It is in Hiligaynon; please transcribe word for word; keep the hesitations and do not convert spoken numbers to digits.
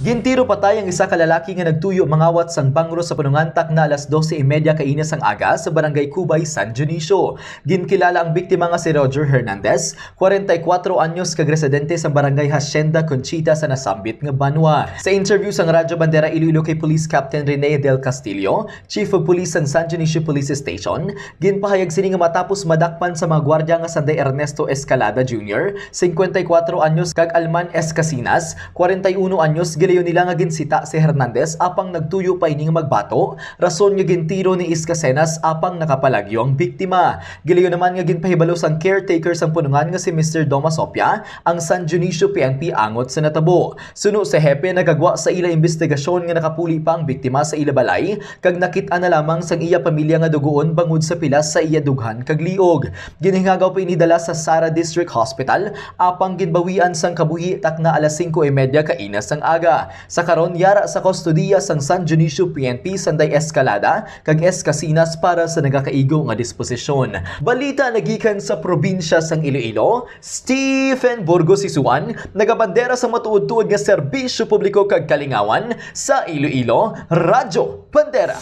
Gintiro patay ang isa ka lalaki nga nagtuyo mangawat sang bangro sa punungan takna alas dose y media kaina sang aga sa Barangay Cubay, San Dionisio. Ginkilala ang biktima nga si Roger Hernandez, kwarenta y kuwatro anyos, kag residente sa Barangay Hacienda Conchita sa nasambit nga banwa. Sa interview sang Radyo Bandera Iloilo kay Police Captain Rene Del Castillo, Chief of Police sang San Dionisio Police Station, ginpahayag sini nga matapos madakpan sa mga gwardya nga sanday Ernesto Escalada Junior, singkwenta y kuwatro anyos, kag Alman Escasinas, kwarenta y uno anyos, gilayon nila nga ginsita si Hernandez apang nagtuyo pa ini nga magbato, rason nga gintiro ni Escasinas apang nakapalagyo ang biktima. Gilayon naman nga ginpahibalo sang caretaker sang punungan nga si Mister Doma Sopia ang San Dionisio P N P angot sa natabo. Suno sa hepe, nagagwa sa ila imbestigasyon nga nakapuli pa ang biktima sa ila balay kag nakit-an na lamang sang iya pamilya nga dugoon bangod sa pilas sa iya dughan kag liog. Ginhingagaw pa ini dala sa Sara District Hospital apang ginbawian sang kabuhi takna alas singko y media kaina sang aga. Sa karon, yara sa kustodiya sang San Dionisio P N P sanday Escalada kag Escasinas para sa nagakaigo nga disposisyon. Balita nagikan sa probinsya sang Iloilo, Stephen Burgos Isuan, nagabandera sa matuod-tuod nga serbisyo publiko kag kalingawan sa Iloilo, Radyo Bandera.